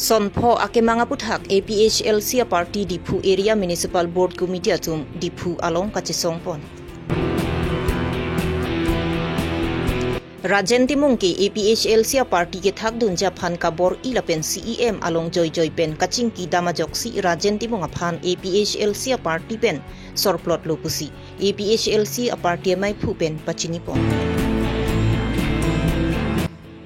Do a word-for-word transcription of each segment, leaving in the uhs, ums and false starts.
Son pho akemang aputhak A P H L C a-party Diphu Area Municipal Board Committee atum Diphu along kachesongpon. Rajen Timung ke A P H L C a-party kethakdunji aphan kabor-i lapen C E M along joijoi pen kachingki dam ajoksi Rajen Timung aphan A P H L C a-party pen sorplotlo pusi A P H L C a-party amaiphu pen pachinipon.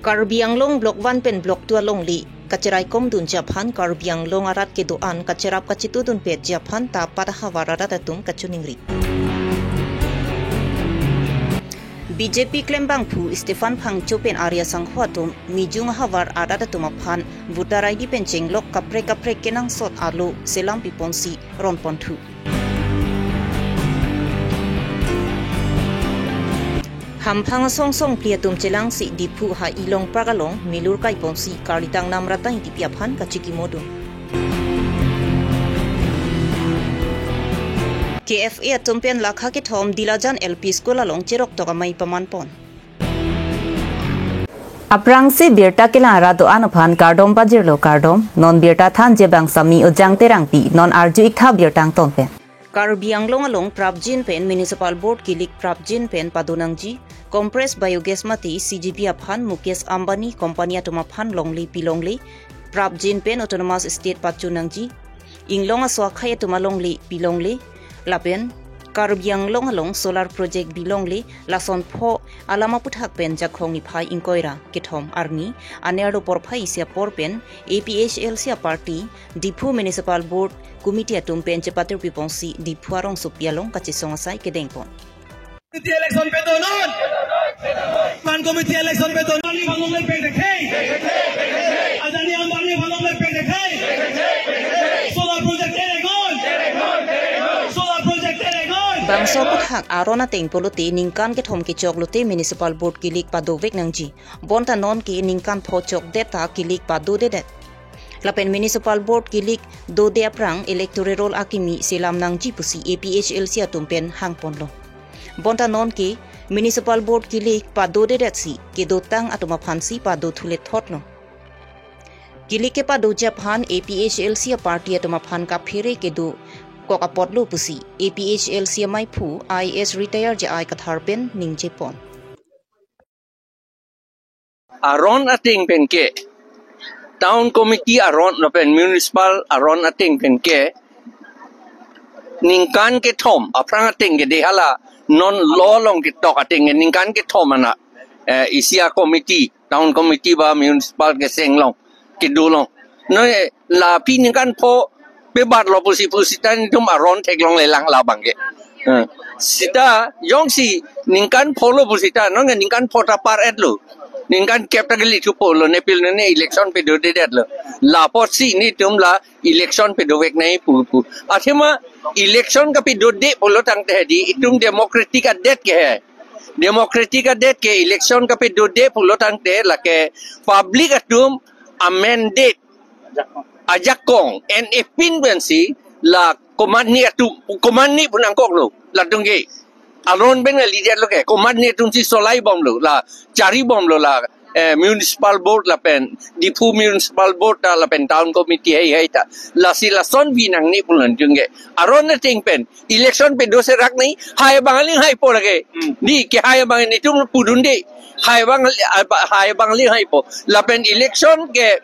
Karbi Anglong Block one pen Block two alongle kachiraikomdunji aphan Karbi Anglong arat kedo-an kacherap kachetudunpetji aphan ta apat ahavar arat atum kachiningri. B J P klembangphu Stephan Phangcho pen Arya Sangho atum mijung ahavar arat atum aphan voter I D pen chenglok kaprek kaprek kenangsot alo selam piponsi ronponthu. Hamphang asong songphli atum chelangsi Diphu ha Ilong Park along milur kaiponsi karlitang Namrata Ingtipi aphan kachikimodun. K F A atum pen lakha kethom Dilajan L P School along cheroktok amei pamanpon. Aphrangsi birta kelang arat do-an aphan kardom pajirlo kardom, non birta thanji abang Sami Ojang Terangpi, non arju-iktha birta angton pen. Karbi Anglong along prapjin pen Municipal Board kilik prapjin pen padonangji, compressed biogas mate C G B aphan Mukesh Ambani company atum aphan longle pilongle, prapjin pen Autonomous State pachunangji, inglong aso akhei atum alongle pilongle, lapen Karbi Anglong along solar project bilongle, lason pho alam aputhak pen Jakhong niphai ingkoi ra kethom arni anerlo porphai isi apor pen A P H L C a-party Diphu Municipal Board Committee atum pen chepatir piponsi Diphu arongsopi along kachesong asai kedengpon. Committee election pedonon. Pan committee election pedonon. Ni bangong le pek dekhei. Adani Ambani bangong le pek dekhei. Solar project teregon. Solar project teregon. Bangso aputhak aron ateng pulote ningkan kethom kechok lote Municipal Board kilik padovek nangji. Bonta non ke ningkan pho chokdet ta kilik padodedet. Lapen Municipal Board kilik dode aphrang electoral roll akimi selam nangji pusi A P H L C atum pen hangponlo. Bonta non ke Municipal Board kilik padodedetsi kedotang atum aphansi padothulet thotlo. Kilik kepadoji aphan A P H L C a-party atum aphan kaphere kedokok apotlo pusi A P H L C amaiphu I A S retired J I Kathar pen ningjepon. Aron ateng pen ke, town committee aron lapen municipal aron ateng pen ke, ningkan kethom aphrang ateng ke de hala non law along ketok ateng ke ningkan kethom ana, eh, isi a-committee, town committee ba municipal keseng along kedo along. Non, eh, la pi ningkan pho pebatlo pusi pu sita netum aron theklongle lang labang ke. Eh, sita jongsi ningkan pholo pu sita, non ningkan pho ta par-etlo. Ningkan kep ta kali thupo lo, nepil ne election pedodedetlo. Lapotsi netum la election pedovek nangji pu pu. Athema election kapedode pulo tangte di, itum democratic adet ke he. Democratic adet ke election kapedode pulo tangte lake public atum a-mandate ajakong en epin pensi la komatne atum, komatne pu nangkoklo, latum ke aron pen alidetlo ke, komatne atumsi cholaibomlo, la charibomlo la, eh, municipal board lapen Diphu municipal board ta lapen town committee heihei ta, lasi lason pi nangne pu latum ke. Aron ateng pen election pedo serak nangji, hai abang aling haipo lake. Hmm. Di ke hai abang netum pudunde. Hai abang, hai abang aling haipo. Lapen election ke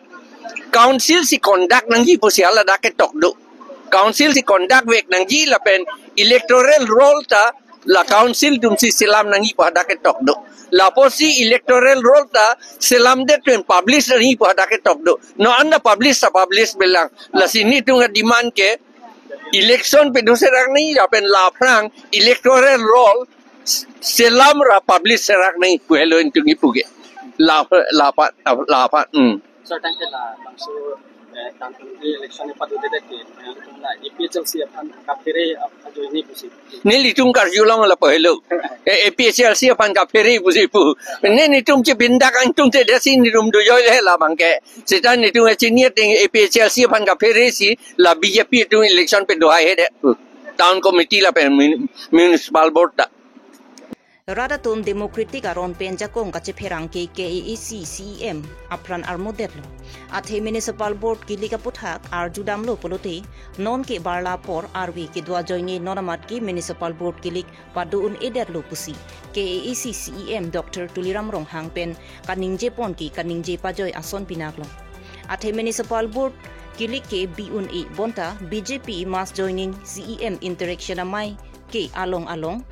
council si conduct nangji pusi hala dak ketok do. Council si conduct vek nangji lapen electoral roll ta la council atumsi selam nangji pu hadak ketok do. Lapotsi electoral roll ta selamdet pen publish nangji pu hadak ketok do. Non anta publish ta publish belang. Lasi netum a-demand ke election pedo serak nangji lapen la aphrang electoral roll selam ra publish serak nangji pu helo netum kipu ke. La, la pat, la pat, hmm. So, tangte la bangso, eh, tangte election padodede ke, eh, la A P H L C aphan kaphere ajoine pusi. Nelitum karjulong lapu helo. Eh, A P H L C aphan kaphere pusi pu. Ne netum chibindak angtum te desi netum dojoi le labang ke. Sita netum chini ateng A P H L C aphan kaphere si la B J P atum election pedohaihedet pu. Town committee lapen mun-, municipal board ta. Rat atum democratic aron pen jakong kachepherang ke K A A C C E M apran armudetlo. Athe Municipal Board kilik aputhak arjudamlo pulote, non ke barla apor arve kedo ajoine non amat ke Municipal Board kilik pado un-edetlo pusi K A A C C E M Doctor Tuliram Ronghang pen kaningje pon ke kaningje pajoi ason pinaklo. Athe Municipal Board kilik ke bi un-e bonta B J P mass joining C E M interaction amei ke along along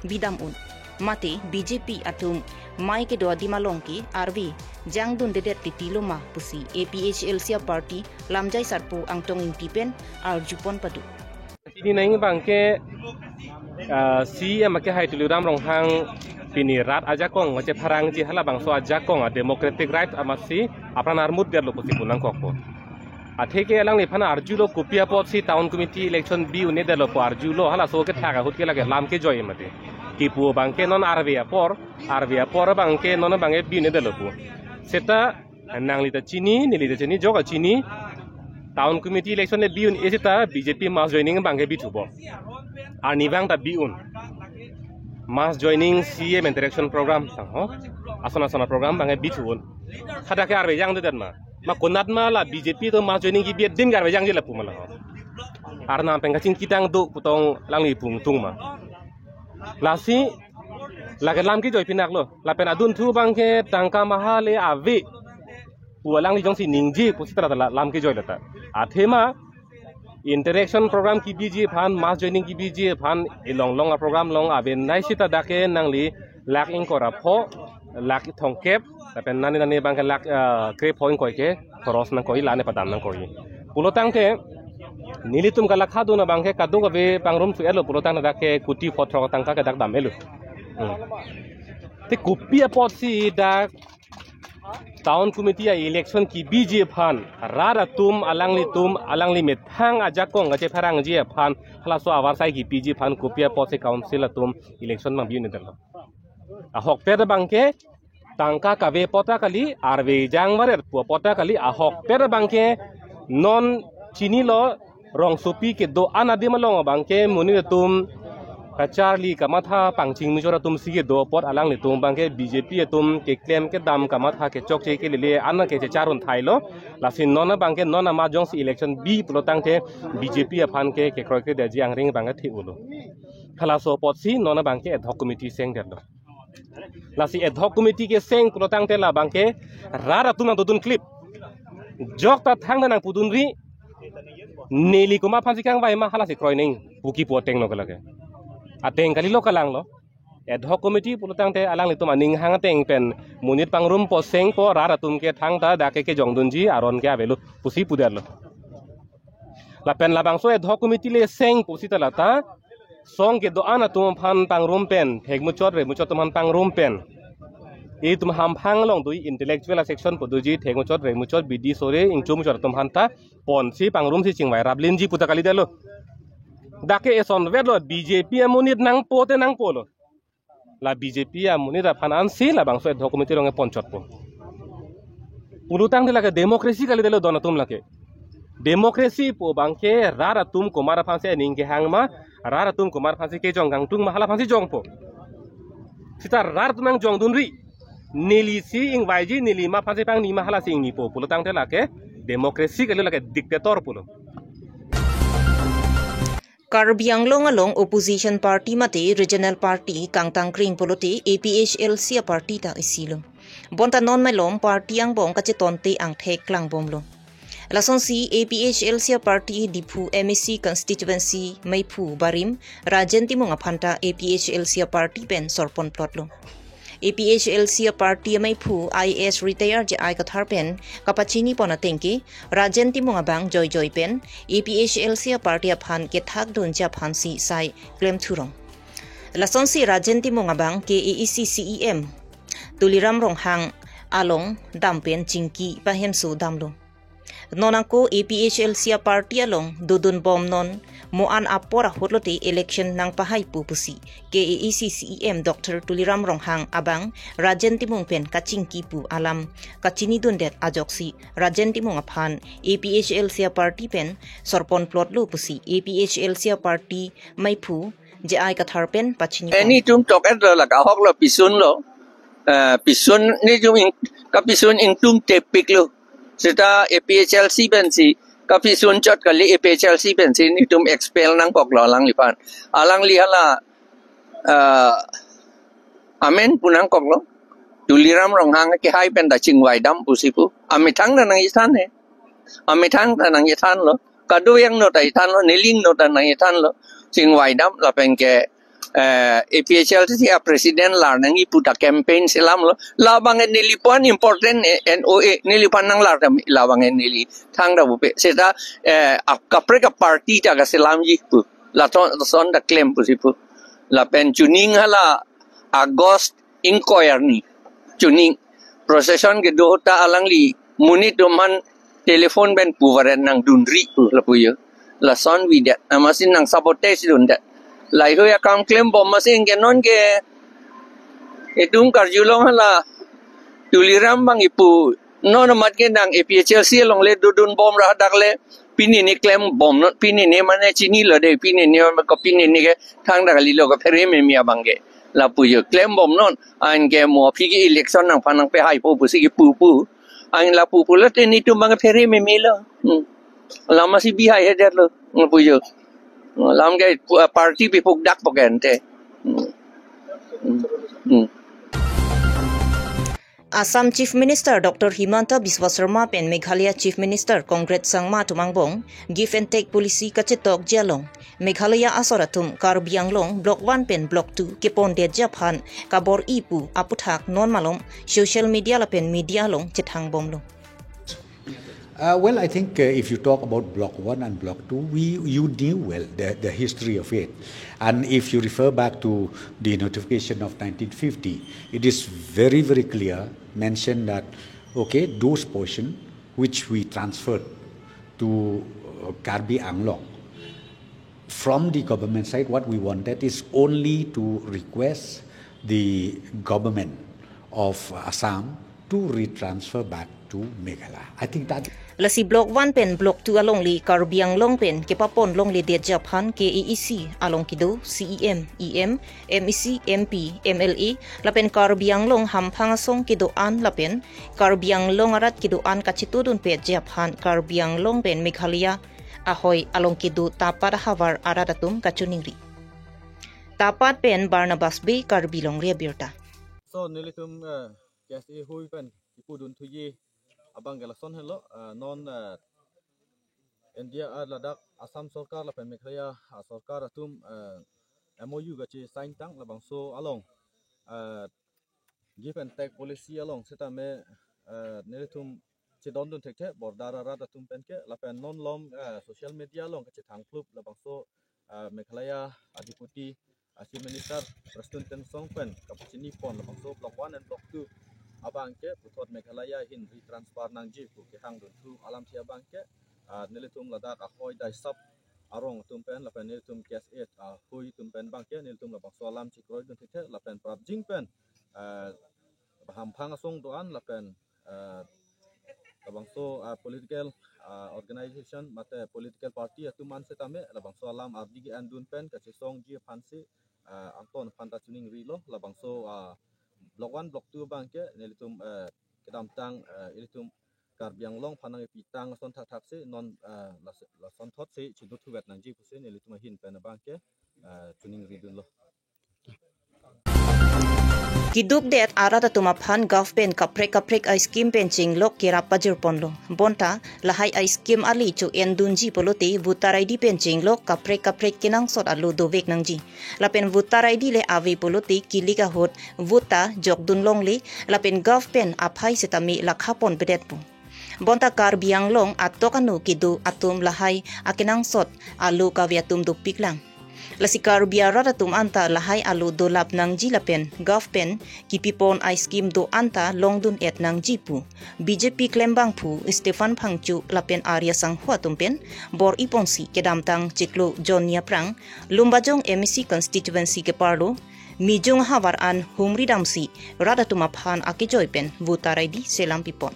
bidam un. Mate B J P atum mei kedo adim along ke arve jangdundedet titi lo ma pusi A P H L C a-party lamjai sarpo Angtong Ingti pen arjupon pado. Pini nang abang ke, ah, C E M akehai Tuliram Ronghang pini rat ajakong kachepherangji halabangso ajakong a-democratic right amatsi apran armudetlo pusi pu nangkokpo. Athe ke alangliphan arjulo kopi apotsi town committee election bi un-edetlo pu arjulo, halaso kethak ahut ke lake lam kejoi mati. Kipu abang ke non arve apor, arve apor abang ke non abang ke bi un-edetlo pu. Seta nangli ta chini, neli ta chini, jok ta chini. Town committee election le bi un-e seta B J P mass joining abang ke bithupo. Arnivang ta bi un. Mass joining C E M interaction program tang ho. Ason ason a-program abang ke bithu un. Hadak ke arve jangdedet ma. Ma konat ma la B J P atum mass joining kebi adim ke arve jangje lapu ma la ho. Arnam pen kachingki tang do pu tong alangli pu ingtung ma. Lasi lake lam kejoi pinaklo. Lapen adunthu abang ke tangka maha le ave pu alangli jongsi ningje pusita la lam kejoi lata. Athema interaction program kebiji aphan, mass joining kebiji aphan, elong long a-program along abenai sita dak ke nangli lakh ingkoi ra pho, lakh thomkep, lapen nani nani abang ke lakh, ah, krepho ingkoi ke khoros nangkoi, la-an padam nangkoi. Pulotangte nelitum kalakha dun abang ke kadokave pangrum su-etlo pulotangte dak ke kuti pho throk tangka ke dak dam-etlo. Hmm. Te kopi apotsi dak town committee a-election kebiji aphan, rat atum alanglitum alangli methang ajakong kachepherangji aphan, halaso avarsai kepiji aphan kopi apotsi council atum election abang bi un-edetlo. Ahokpet abang ke tangka kave pota kali, arve jangvaret pu pota kali, ahokpet abang ke non chinilo, rongsopi kedo-an adim along abang ke monit atum kacharli kamatha, pangching muchor atumsi kedo apot alanglitum abang ke B J P atum keklem kedam kamatha kechokche kelele an ke chechar un thailo. Lasi non abang ke non amat jongsi election bi pulotangte B J P aphan ke kekroi kedetji angring abang ke the-ulo. Halaso apotsi non abang ke ad hoc committee sengdetlo. Lasi ad hoc committee keseng pulotangte labang ke rat atum nangdodun klip. Jokta thangta nangpudunri, neli komat aphansi kangvai ma halasi kroi nang pu kipu ateng lo ke lake. Ateng kalilo kalanglo. Ad hoc committee pulotangte alanglitum aning hang ateng pen monit pangrumpo sengpo, rat atum ke thangta dak ke kejongdunji aron ke avelo pusi pudetlo. Lapen labangso ad hoc committee le seng pusita lata song kedo-an atum aphan pangrum pen, thekmuchot remuchot atum aphan pangrum pen, itum hamphang along do-i intellectual section pu doji, thekmuchot remuchot bidi sore ingchumuchot atum aphanta ponsi pangrumsi chingvai raplinji puta kalidetlo. Dak ke esonvetlo, B J P amonit nangpo te nangpolo. La B J P amonit aphan ansi labangso ad hoc committee along ponchotpo. Pulotangte lake democracy kalidetlo don atum lake. Democracy pu abang ke rat atum komat aphansi aning kehang ma, rat atum komat aphansi kejong kangtung ma hala aphansi jongpo. Sita rat atum nangjongdunri. Nelisi ingvaiji, neli ma aphansi pangni ma halasi ingnipo. Pulotangte lake democracy kali, lake dictator pulo. Karbi Anglong along opposition party mate regional party kangtangkring pulote A P H L C a-party ta isilo. Bonta non malom party angbong kachetonte angthek klangbomlo. Lasonsi A P H L C a-party Diphu M A C constituency meiphu barim Rajen Timung aphanta A P H L C a-party pen sorpon plotlo. A P H L C a-party ameiphu I A S retire J I Kathar pen kapachini pon ateng ke Rajen Timung abang joijoi pen A P H L C a-party aphan kethakdunji aphansi sai klemthurong. Lasonsi Rajen Timung abang K A A C C E M Tuliram Ronghang along dam pen chingki pahenso damlo. Non ako A P H L C a-party along dodunbom non mo-an apor ahut lote election nangpahaipo pusi K A A C C E M Doctor Tuliram Ronghang abang Rajen Timung pen kachingki pu alam kachinidundet ajoksi Rajen Timung aphan A P H L C a-party pen sorpon plotlo pusi A P H L C a-party meiphu J I Kathar pen pachini. Eh, netum tok-et lo, lake ahok lo, pisun lo. Eh, pisun netum ing-, kapisun ingtum tepik lo. Seta A P H L C pensi, kapisun chot kali, A P H L C pensi netum expel nangkok lo alangliphan. Alangli hala, eh, amen pu nangkok lo. Tuliram Ronghang kehai pen ta chingvai dam pusi pu. Amethang ta nangchethan he. Amethang ta nangchethan lo. Kado-ang no ta chethan lo, neli-ang no ta nangchethan lo. Chingvai dam lapen ke, eh, A P H L C a president lar nangji pu ta campaign selam lo. Labang ke neliphan important, eh, N O A, neliphan nanglar ta labang ke neli thangta pupe. Seta, eh, ap kaprek a party ta kaselamji pu. Lason, lason ta klem pusi pu. Lapen chuning hala August ingkoi arni chuning procession kedo ta alangli monit atum aphan telephone pen pu varen nangdunri pu lapu jo. Lason videt. Amatsi nang sabotage dundet. Laheihui akam klembom amatsi ke non ke itum karjulong hala Tuliram abang ipu non amat ke nang A P H L C along le dodun bom ra dak le pini ne klembom non, pini ne mane chinilo de, pini ne ko pini ne ke thangta kalilo, kaphere meme abang ke. Lapu jo klembom non, anke mo aphi ke election nangphan nangpehaipo pusi kepu pu. An lapu pulote netum abang phere meme lo. Hmm. Lam amatsi bihai hedet lo, lapu jo. Lam ke pu-, party pipuk dak po ke ante. Hmm. Hmm. Hmm. Assam Chief Minister Doctor Himanta Biswa Sarma pen Meghalaya Chief Minister Conrad Sangma atum angbong give and take policy kachetokji along Meghalaya asor atum Karbi Anglong Block one pen Block two kepondetji aphan kabor-i pu aputhak non malom social media lapen media along chethangbomlo. Uh, well, I think uh, if you talk about Block one and Block two, we, you knew well the, the history of it. And if you refer back to the notification of nineteen fifty, it is very, very clear, mentioned that, okay, those portion which we transferred to uh, Karbi Anglong, from the government side, what we wanted is only to request the government of Assam to retransfer back to Meghalaya. I think that Lasi Block one pen Block two alongle Karbi Anglong pen kepapon longledetji aphan K A A C along kedo C E M, E M, M A C, M P, M L A lapen Karbi Anglong hamphang asong kedo-an lapen Karbi Anglong arat kedo-an kachetongdunpetji aphan Karbi Anglong pen Meghalaya ahoi along kedo tapat ahavar arat atum kachiningri. Tapat pen Barnabas Bey, Karbi Longri Abirta. So nelitum, eh, K S A hui pen kipudun thuji abang ke lason helo, eh, non, eh, India, eh, ladak Assam sorkar lapen Meghalaya, ah, sorkar atum, eh, M O U kachesign tang labangso along, eh, give and take policy along setame, eh, nelitum chedondun thekthe border arat atum pen ke lapen non malom, eh, social media along kachethangplup labangso, eh, Meghalaya a Deputy, eh, Chief Minister Prestone Tynsong pen kapachinipon labangso Block one and Block two abang ke puthot Meghalaya ahin retransfer nangji pu kehangdunthu alamthe abang ke, eh, nelitum ladak ahoi daisap arong atum pen lapen nelitum K S A, eh, hui atum pen abang ke nelitum labangso alam chekroidun thekthe lapen prapjin pen, eh, hamphang asong do-an lapen, eh, labangso, eh, political, eh, organization mate political party atum an setame labangso alam ardi ke-endun pen kachesongji aphansi, eh, angton aphan ta chiningrilo labangso, eh, Block one, Block two abang ke nelitum, eh, kedamtang, eh, ilitum Karbi Anglong aphan nangkepitang ason thakthaksi non, eh, las-, lasonthotsi chedothuvet nangji pusi nelitum ahin pen abang ke, eh, chiningridunlo. Keduk det arat atum aphan government kaprek kaprek a-scheme pen chenglok kerap pajirponlo. Bonta lahai a-scheme ale cho-endunji pulote voter I D pen chenglok kaprek kaprek kenangsot alo dovek nangji. Lapen voter I D le ave pulote kilik ahut vote ta jokdun longle lapen government aphai setame lakhaponpedet pu. Bonta Karbi Anglong atok anu kedo atum lahai akenangsot alo kave atum dopiklang. Lasi Karbi arat atum anta lahai alo dolap nangji lapen government kepipon a-scheme do-an ta longdun-et nangji pu B J P klembangphu Stephen Phangcho lapen Arya Sangho atum pen bor-iponsi kedamtang chiklo John Niaprang, Lumbajong M A C constituency keparlo Mijung ahavar an humridamsi rat atum aphan akejoi pen voter I D selampipon.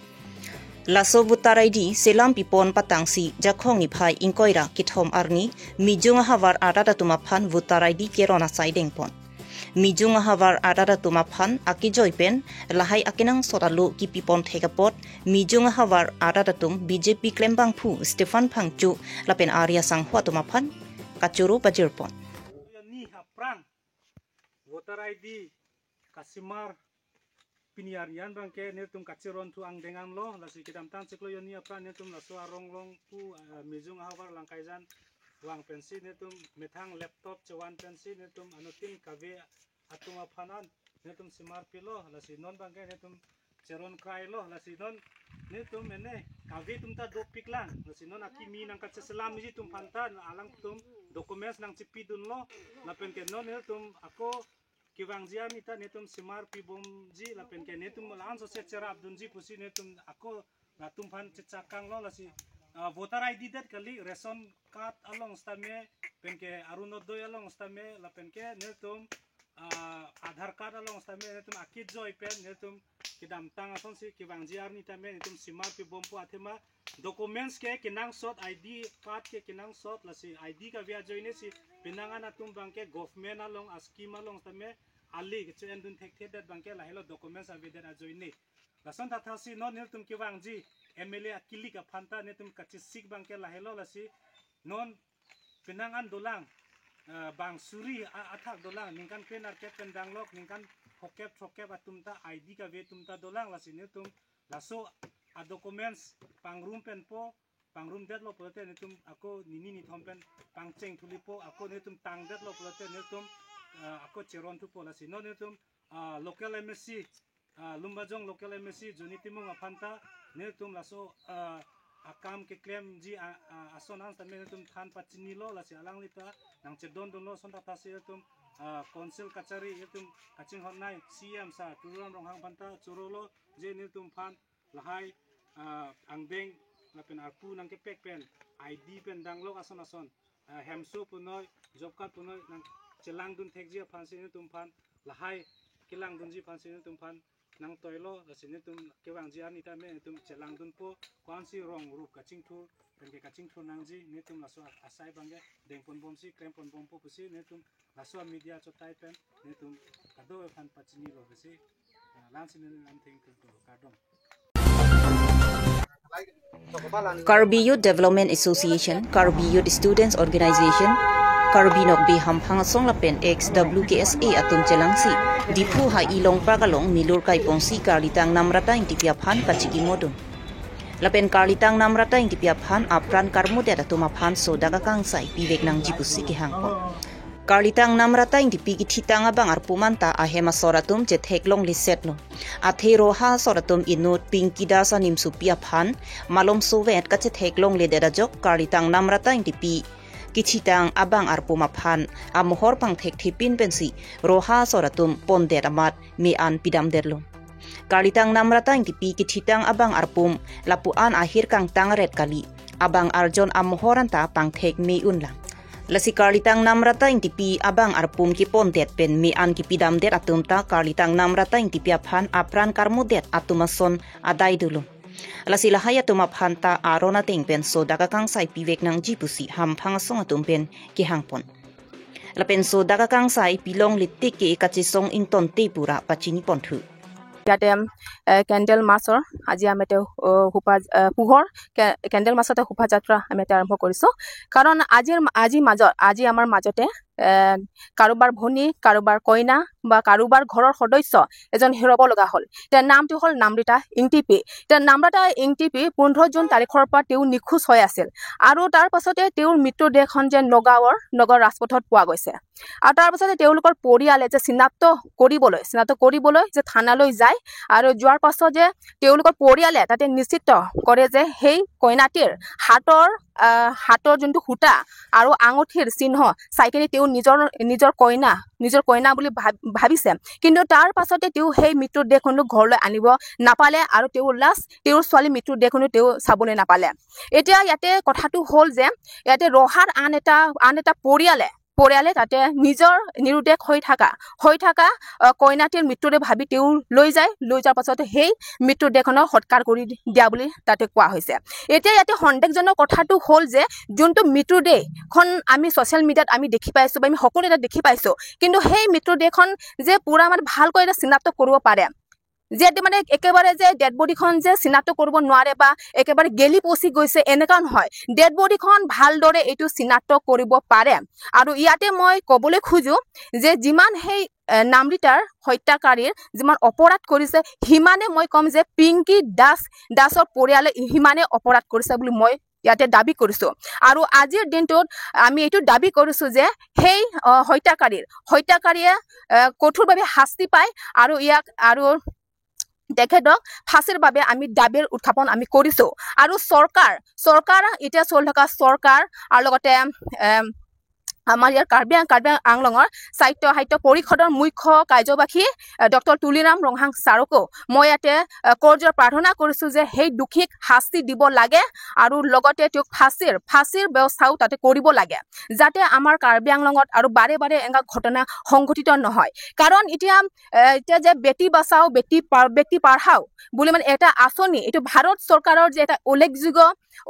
Laso voter I D selam pipon patangsi Jakhong niphai ingkoi ra kethom arni Mijung ahavar arat atum aphan voter I D keron asai dengpon. Mijung ahavar arat atum aphan akejoi pen lahai akenangsot alo kipipon thek apot Mijung ahavar arat atum B J P klembangphu Stephen Phangcho lapen Arya Sangho atum aphan kachoro pajirpon. Ni aphrang voter I D kasimar pini arni an abangke nelitum kacheron thu angdeng anlo, lasi kedamtang chiklo jonni aphrang nelitum laso arong along pu, eh, Mijung ahavar Langkaijan vang pensi nelitum methang laptop chevan pensi nelitum anuttin kave atum aphan an nelitum simar pilo, lasi non abangke nelitum cheron krailo, lasi non nelitum ene kave atum ta dopik lang, lasi non akimi nangkacheselamji atum aphan ta alangtum documents nangchipidunlo, lapen ke non nelitum ako kevangji arni ta nelitum simar pibomji lapen ke nelitum la-an sose cherapdunji pusi nelitum ako latum aphan chechak kanglo, lasi, ah, voter I D det kali, ration card along sitame, pen ke Arunodoi along sitame, lapen ke nelitum, ah, Aadhaar card along sitame nelitum akejoi pen nelitum kedamtang asonsi kevangji arni tame nelitum simar pibompo, athema documents ke kenangsot, I D card ke kenangsot, lasi I D kave ajoine si penang an atum abangke government along a-scheme along sitame ali kecho-endun thekthedet abangke lahelo documents avedet ajoine. Lason thathasi non nelitum kevangji M L A akilik aphan ta nelitum kachesik abangke lahelo, lasi non penang an dolang, eh, bang suri a-, athak dolang, ningkan pen arket pen danglok, ningkan phokep throkep atum ta I D kave atum ta dolang, lasi nelitum laso a-documents pangrum penpo, pangrumdetlo pulote nelitum ako nini nithom pen pangcheng thulipo, ako nelitum tangdetlo pulote nelitum, ah, ako cheron thupo, lasi non nelitum, ah, local M A C, ah, Lumbajong local M A C Johnny Timung aphan ta nelitum laso, ah, akam keklemji a, a, ason an sitame nelitum than pachinilo, lasi alangli ta nangchedondunlo, lason thathasi nelitum, ah, council kachari nelitum kachinghon nei C E M sir Tuliram Ronghang aphan ta chorolo, je nelitum aphan lahai, ah, angdeng lapen arpu nangkepek pen I D pen danglok ason ason, ah, hemso punoi, job card punoi nangchelangdun thekji aphansi nelitum aphan, lahai kelangdunji aphansi nelitum aphan nangtoilo, lasi nelitum kevangji arni tame nelitum chelangdunpo, ko-ansi rong rup kachingthur, pen ke kachingthur nangji, nelitum laso a-, asai abangke dengponbomsi klemponbompo pusi nelitum laso media achotai pen nelitum kadokave aphan pachinilo pusi, ah, la-ansi neli lamtheng kardom. Karbi Youth Development Association, Karbi Youth Students Organization, Karbi Nokbe Hamphang Asong lapen ex W K S A atum chelangsi Diphu Hai Long Park along milur kaiponsi Karlitang Namrata Ingtipi aphan kachikimodun. Lapen Karlitang Namrata Ingtipi aphan apran karmudet atum aphan sodak akangsai pivek nangji pusi kehangpon. Karlitang Namrata Ingtipi kithitang abang arpum anta ahem asor atum chetheklonglesetlo. Athe Roha asor atum inut Pinky Das animsopi aphan malom sovet kachetheklongledet ajok Karlitang Namrata Ingtipi kithitang abang arpum aphan amohor pangthekthepin pensi Roha asor atum pondet amat me-an pidamdetlo. Karlitang Namrata Ingtipi kithitang abang arpum lapu-an ahir kangtang ret kali, abang arjon amohor anta pangthek me-unlang. Lasi Karlitang Namrata Ingtipi abang arpum kepondet pen me-an kepidamdet atum ta Karlitang Namrata Ingtipi aphan apran karmudet atum ason adai dolo. Lasi lahai atum aphan ta aron ateng pen sodak akangsai pivek nangji pusi Hamphang Asong atum pen kehangpon. Lapen sodak akangsai pilongle tik ke kachesong ingtonte pura pachiniponthu. ইয়াতে এ, কেণ্ডেল মাৰ্চৰ আজি আমি ইয়াতে অ, শোভা এ, পোহৰ কে- কেণ্ডেল মাৰ্চতে শোভাযাত্ৰা আমি ইয়াতে আৰম্ভ কৰিছো। কাৰণ আজিৰ আজিৰ মাজত আজি আমাৰ মাজতে এ, কাৰোবাৰ ভনী, কাৰোবাৰ কইনা বা কাৰোবাৰ ঘৰৰ সদস্য এজন হেৰাব লগা হ'ল। তেওঁৰ নামটো হ'ল নামৃতা ইংটিপি। তেওঁ নামৃতা ইংটিপি পোন্ধৰ জুন তাৰিখৰ পৰা তেওঁ নিখোজ হৈ আছিল আৰু তাৰ পাছতে তেওঁৰ মৃতদেহখন যে নগাঁৱৰ নগাঁৱৰ ৰাজপথত পোৱা গৈছে। আৰু তাৰ পাছতে তেওঁলোকৰ পৰিয়ালে যে চিনাক্ত কৰিবলৈ চিনাক্ত কৰিবলৈ যে থানালৈ যায় আৰু যোৱাৰ পাছত যে তেওঁলোকৰ পৰিয়ালে তাতে নিশ্চিত কৰে যে সেই কইনাটিৰ হাতৰ আহ, হাতৰ যোনটো সূতা আৰু আঙুঠিৰ চিহ্ন চাই কিনে তেওঁ নিজৰ নিজৰ কইনা নিজৰ কইনা বুলি ভাব- ভাবিছে। কিন্তু তাৰ পাছতে তেওঁ সেই মৃতদেহখনো ঘৰলৈ আনিব নাপালে আৰু তেওঁৰ লাষ্ট তেওঁৰ ছোৱালী মৃতদেহখনো তেওঁ চাবলৈ নাপালে। এতিয়া ইয়াতে কথাটো হ'ল যে ইয়াতে ৰহাৰ আন এটা আন এটা পৰিয়ালে পৰিয়ালে তাতে নিজৰ নিৰুদ্দেশ হৈ থকা, হৈ থকা, আহ, কইনাটিৰ মৃত্যুৰে ভাবি তেওঁ লৈ যায়। লৈ যোৱাৰ পাছত সেই মৃত্যুদেহখনক সৎকাৰ কৰি দিয়া বুলি তাতে কোৱা হৈছে। এতিয়া ইয়াতে সন্দেহজনক কথাটো হ'ল যে যোনটো মৃতদেহখন আমি ছ'চিয়েল মিডিয়াত আমি দেখি পাইছো বা আমি সকলোৱে তাত দেখি পাইছো, কিন্তু সেই মৃতদেহখন যে পুৰা মানে ভালকৈ এটা চিনাক্ত কৰিব পাৰে, যে এইটো মানে একেবাৰে যে ডেড বডিখন যে চিনাক্ত কৰিব নোৱাৰে বা একেবাৰে গেলি পচি গৈছে, এনেকুৱা নহয়। ডেড বডিখন ভালদৰে এইটো চিনাক্ত কৰিব পাৰে। আৰু ইয়াতে মই ক'বলৈ খোজো যে যিমান সেই, এ, নামৃতাৰ হত্যাকাৰীৰ যিমান অপৰাধ কৰিছে, সিমানে মই ক'ম যে পিংকী দাস, দাসৰ পৰিয়ালে সিমানে অপৰাধ কৰিছে বুলি মই ইয়াতে দাবী কৰিছো। আৰু আজিৰ দিনটোত আমি এইটো দাবী কৰিছো যে সেই, আহ, হত্যাকাৰীৰ, হত্যাকাৰীয়ে, আহ, কঠোৰভাৱে শাস্তি পায় আৰু ইয়াক আৰু তেখেতক ফাঁচীৰ বাবে আমি দাবীৰ উত্থাপন আমি কৰিছো। আৰু চৰকাৰ, চৰকাৰ, এতিয়া চলি থকা চৰকাৰ আৰু লগতে, এম, আমাৰ ইয়াৰ কাৰ্বি আং-, কাৰ্বি আংলঙৰ স্বায়ত্তশাসিত পৰিষদৰ মুখ্য কাৰ্যবাহী, এ, ডক্টৰ তুলিৰাম ৰংহাং ছাৰকো মই ইয়াতে, এ, কৰজোৰ প্ৰাৰ্থনা কৰিছো যে সেই দোষীক শাস্তি দিব লাগে আৰু লগতে তেওঁক ফাঁচীৰ, ফাঁচীৰ ব্যৱস্থাও তাতে কৰিব লাগে, যাতে আমাৰ কাৰ্বি আংলঙত আৰু বাৰে বাৰে এনেকুৱা ঘটনা সংঘটিত নহয়। কাৰণ এতিয়া, এ, এতিয়া যে বেটি বাচাও, বেটি পা-, বেটি পঢ়াও বুলি মানে এটা আঁচনি, এইটো ভাৰত চৰকাৰৰ যে এটা উল্লেখযোগ্য,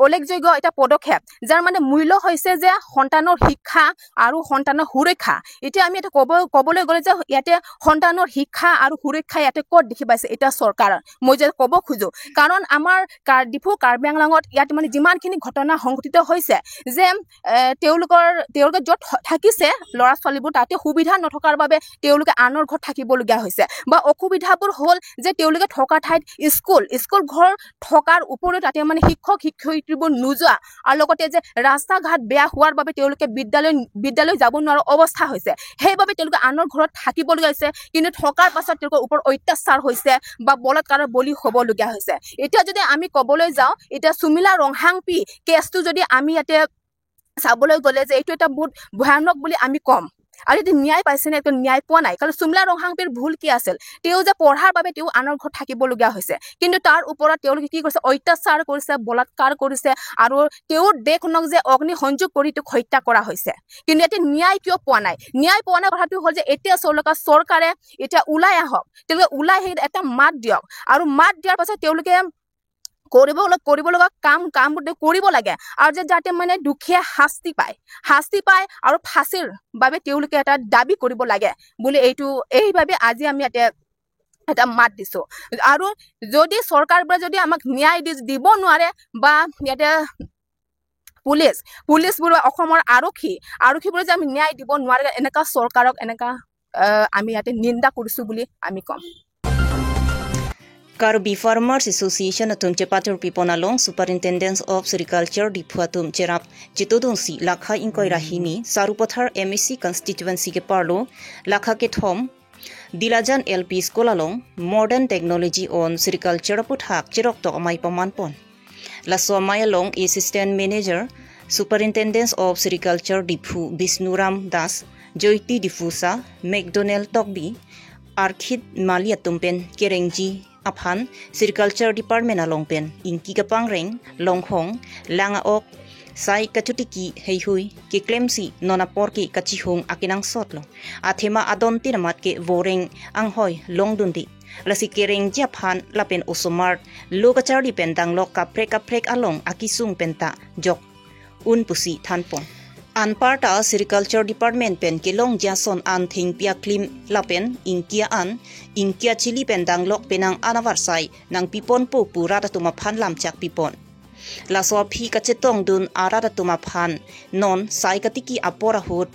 উল্লেখযোগ্য এটা পদক্ষেপ, যাৰ মানে মূল্য হৈছে যে সন্তানৰ শিক্ষা আৰু সন্তানৰ সুৰক্ষা। এতিয়া আমি এটা ক'ব, ক'বলৈ গ'লে যে ইয়াতে সন্তানৰ শিক্ষা আৰু সুৰক্ষা ইয়াতে ক'ত দেখি পাইছে এতিয়া চৰকাৰৰ, মই যে ক'ব খোজো। কাৰণ আমাৰ কাৰ-, ডিফু কাৰ্বি আংলঙত ইয়াত মানে যিমানখিনি ঘটনা সংঘটিত হৈছে যে, এ, তেওঁলোকৰ, তেওঁলোকে য'ত থ-, থাকিছে ল'ৰা ছোৱালীবোৰ, তাতে সুবিধা নথকাৰ বাবে তেওঁলোকে আনৰ ঘৰত থাকিবলগীয়া হৈছে বা অসুবিধাবোৰ হ'ল যে তেওঁলোকে থকা ঠাইত স্কুল, স্কুল ঘৰ থকাৰ উপৰিও তাতে মানে শিক্ষক শিক্ষয়িত্ৰীবোৰ নোযোৱা আৰু লগতে যে ৰাস্তা ঘাট বেয়া হোৱাৰ বাবে তেওঁলোকে বিদ্যালয়, বিদ্যালয় যাব নোৱাৰা অৱস্থা হৈছে। সেইবাবে তেওঁলোকে আনৰ ঘৰত থাকিবলগীয়া হৈছে, কিন্তু থকাৰ পাছত তেওঁলোকৰ ওপৰত অত্যাচাৰ হৈছে বা বলাৎকাৰৰ বলি হ'বলগীয়া হৈছে। এতিয়া যদি আমি ক'বলৈ যাওঁ, এতিয়া সুমিলা ৰংহাংপী কেছটো যদি আমি ইয়াতে চাবলৈ গ'লে যে এইটো এটা বহুত ভয়ানক বুলি আমি ক'ম। আৰু এইটো ন্যায় পাইছে নে? এইটো ন্যায় পোৱা নাই। কাৰণ সুমিলা ৰংহাংপীৰ ভুল কি আছিল? তেওঁ যে পঢ়াৰ বাবে তেওঁ আনৰ ঘৰত থাকিবলগীয়া হৈছে, কিন্তু তাৰ ওপৰত তেওঁলোকে কি কৰিছে? অত্যাচাৰ কৰিছে, বলাৎকাৰ কৰিছে আৰু তেওঁৰ দেহখনক যে অগ্নি সংযোগ কৰি তেওঁক হত্যা কৰা হৈছে। কিন্তু ইয়াতে ন্যায় কিয় পোৱা নাই? ন্যায় পোৱা নাই কথাটো হ'ল যে এতিয়া চৰকাৰ, চৰকাৰে এতিয়া ওলাই আহক, তেওঁলোকে ওলাই আহি এটা মাত দিয়ক আৰু মাত দিয়াৰ পাছত তেওঁলোকে কৰিব লগ-, কৰিব লগা কাম, কামবোৰ তেওঁ কৰিব লাগে আৰু যে যাতে মানে দুখীয়া শাস্তি পায়, শাস্তি পায় আৰু ফাঁচীৰ বাবে তেওঁলোকে এটা দাবী কৰিব লাগে বুলি এইটো, এইবাবে আজি আমি ইয়াতে এটা মাত দিছো। আৰু যদি চৰকাৰবোৰে যদি আমাক ন্যায় দি, দিব নোৱাৰে বা ইয়াতে পুলিচ, পুলিচবোৰ বা অসমৰ আৰক্ষী, আৰক্ষীবোৰে যে আমি ন্যায় দিব নোৱাৰে, এনেকা চৰকাৰক এনেকা, আহ, আমি ইয়াতে নিন্দা কৰিছো বুলি আমি ক'ম। Karbi Farmers Association atum chepatur pipon along Superintendence of Sericulture Diphu atum cherap chetudunsi lakha ingkoi ra hini Sarupathar M A C constituency keparlo lakha kethom Dilajan L P School along modern technology on sericulture aputhak cheroktok amei pamanpon. Laso amei along Assistant Manager, Superintendence of Sericulture Diphu Bisnuram Das, Joyti Difusa, McDonald Tokbi, Arkhit Mali atum pen kerengji aphan Sericulture Department along pen ingki kapangreng, longhong, lang a-ok, sai kachotiki heihui keklemsi non apor ke kachihung akenangsot lo. Athema adon tinamat ke voreng anghoi longdunde. Lasi kerengji aphan lapen osomar lo kacharli pen danglok kaprek kaprek along akisung penta jok un pusi thanpon. Anparta Sericulture Department pen kelongji ason an thengpi aklim lapen ingki a-an, ingki achili pen danglok penang an avarsai nangpiponpo pu rat atum aphan lamchak pipon. Laso aphi kachetongdun arat atum aphan non sai katiki apor ahut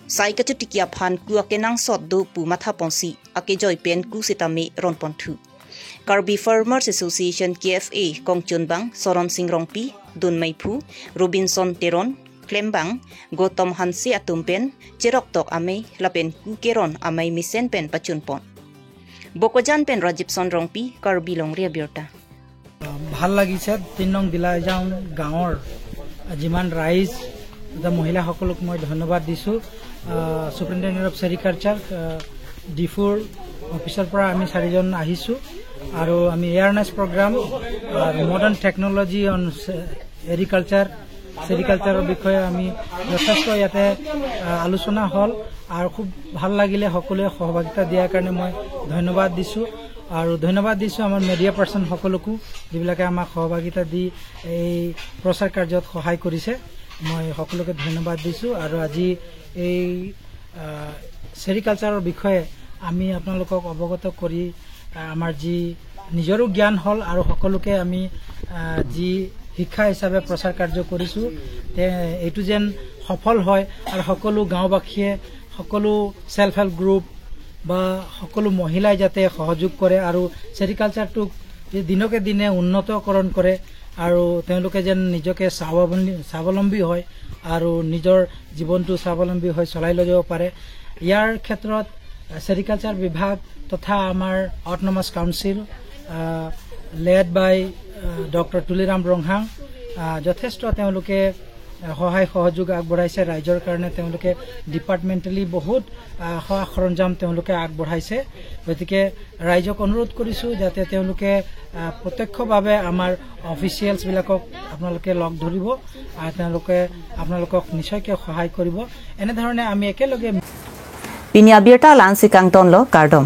sai kachotiki aphan ku akenangsot do pu mathaponsi akejoi pen ku sitame ronponthu. Karbi Farmers Association, K F A, kongchunbang Soron Sing Rongpi, dunmeiphu Robinson Teron, klembang Gautam Hanse atum pen cheroktok amei lapen ku keron amei mesen pen pachunpon. Bokajan pen Rajibson Rongpi, Karbi Longri Abirta. আহ, ভাল লাগিছে। তিন নং দিলাইজাং গাঁৱৰ যিমান ৰাইজ, তথা মহিলাসকলক মই ধন্যবাদ দিছোঁ। আহ, Superintendent of Sericulture, আহ, ডিফুৰ অফিচৰ পৰা আমি চাৰিজন আহিছোঁ আৰু আমি এৱাৰনেছ প্ৰগ্ৰাম আৰু modern technology on agriculture চেৰিকালচাৰৰ বিষয়ে আমি যথেষ্ট ইয়াতে আহ, আলোচনা হ'ল আৰু খুব ভাল লাগিলে। সকলোৱে সহভাগিতা দিয়াৰ কাৰণে মই ধন্যবাদ দিছোঁ আৰু ধন্যবাদ দিছোঁ আমাৰ মিডিয়া পাৰ্চন সকলকো, যিবিলাকে আমাক সহভাগিতা দি এই প্ৰচাৰ কাৰ্যত সহায় কৰিছে। মই সকলোকে ধন্যবাদ দিছোঁ আৰু আজি এই আহ, চেৰিকালচাৰৰ বিষয়ে আমি আপোনালোকক অৱগত কৰি আহ, আমাৰ যি নিজৰো জ্ঞান হ'ল আৰু সকলোকে আমি আহ, যি শিক্ষা হিচাপে প্ৰচাৰ কাৰ্য কৰিছোঁ, তে এইটো যেন সফল হয় আৰু সকলো গাঁওবাসীয়ে, সকলো ছেল্ফ হেল্প গ্ৰুপ বা সকলো মহিলাই যাতে সহযোগ কৰে আৰু চেৰিকালচাৰটোক এই দিনকে দিনে উন্নতকৰণ কৰে আৰু তেওঁলোকে যেন নিজকে স্বাৱলম্বী স্বাৱলম্বী হয় আৰু নিজৰ জীৱনটো স্বাৱলম্বী হৈ চলাই লৈ যাব পাৰে। ইয়াৰ ক্ষেত্ৰত আহ, চেৰিকালচাৰ বিভাগ তথা আমাৰ autonomous council led by doctor Tuliram Ronghang uh, যথেষ্ট তেওঁলোকে আহ, সহায় সহযোগ আগবঢ়াইছে। ৰাইজৰ কাৰণে তেওঁলোকে ডিপাৰ্টমেণ্টেলি বহুত আহ, সা সৰঞ্জাম তেওঁলোকে আগবঢ়াইছে। গতিকে ৰাইজক অনুৰোধ কৰিছোঁ যাতে তেওঁলোকে আহ, প্ৰত্যক্ষভাৱে আমাৰ অফিচিয়েলছবিলাকক আপোনালোকে লগ ধৰিব আৰু তেওঁলোকে আপোনালোকক নিশ্চয়কৈ সহায় কৰিব। এনেধৰণে আমি একেলগে Pini abirta la-ansi kangtonlo, kardom.